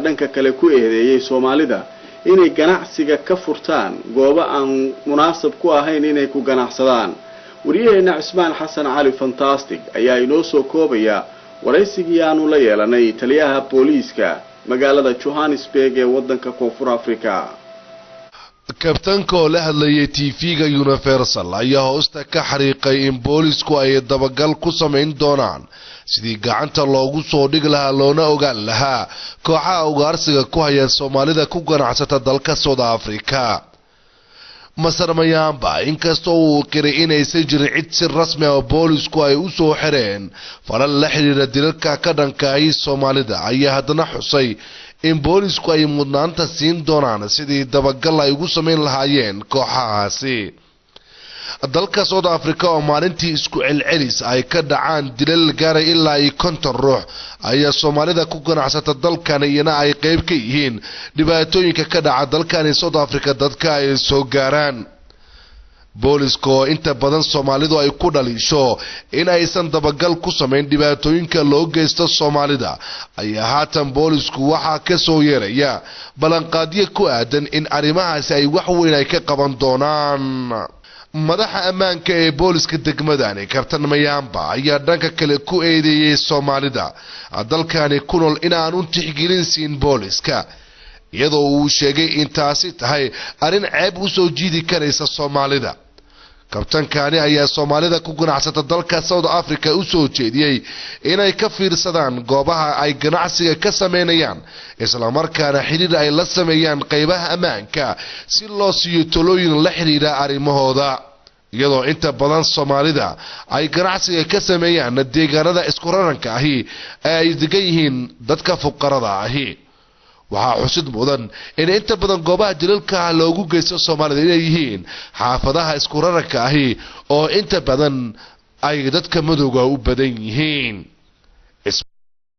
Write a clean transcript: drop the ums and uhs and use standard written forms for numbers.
Dhanka kale ku eedeeyey Soomaalida inay ganacsiga ka furtaan goobo aan munaasab ku ahayn inay ku ganacsadaan. Wariyaheena Cismaan Xasan Cali Fantastic ayaa inoo soo koobaya waraysigii aanu la yeelanay taliyaha booliiska magaalada Johannesburg ee waddanka Koonfur Africa. Kabtanka oo la hadlayay TV-ga Universal ayaa hoosta ka xariiqay in boolisku ay dabagal ku samayn doonaan sidii gacanta loogu soo dhigi lahaa loona ogaan lahaa kooxaha ugaarsiga ku haya Soomaalida ku ganacsata dalka South Africa. Masar Mayaamba, inkastoo uu qiray inaysan jirin cid si rasmi ah oo boolisku ay u soo xireen falal la xidhiira dilalka ka dhankahay Soomaalida, ayaa haddana xusay in boolisku ay mudnaanta siin doonaan sidii dabagal ay ugu samayn lahaayeen kooxahaasi. Dalka South Africa oo maalintii isku celcelis ay ka dhacaan dilal gaaray ilaa iyo 50 ruux ayaa Soomaalida ku ganacsata dalkani iyana ay qeyb ka yihiin dhibaatooyinka ka dhaca dalkani South Africa dadka ay soo gaaraan. Booliska oo inta badan Soomaalidu ay ku dhaliisho in aysan dabagal ku samayn dhibaatooyinka loo geysto Soomaalida ayaa haatan boolisku waxaa kasoo yeeraya ballanqaadyo ku aadan in arrimahaasi ay wax weyn ay ka qaban doonaan. Madaxa ammaanka ee booliska degmadani, Kabtan Mayaamba, ayaa dhanka kale ku eedeeyey Soomaalida dalkani ku nool in aanu tixgelin siin booliska, iyadoo uu sheegay in taasi tahay arrin ceeb usoo jiidi karaysa Soomaalida. Kabtankani ayaa Soomaalida ku ganacsata dalka South Africa usoo jeediyey inay ka fiirsadaan goobaha ay ganacsiga ka sameynayaan, islamarkaana xidhiir ay la sameeyaan qeybaha ammaanka si loo siiyo talooyin la xidhiidha arrimahooda, iyadoo inta badan Soomaalida ay ganacsiga ka sameeyaan deegaanada isku raranka ahi ee ay degan yihiin dadka fuqarada ahi. Waxaa xusid mudan in inta badan goobaha dilalka ah loogu geysto Soomaalida inay yihiin xaafadaha isku raranka ahi oo inta badan ay dadka madowga u badan yihiin.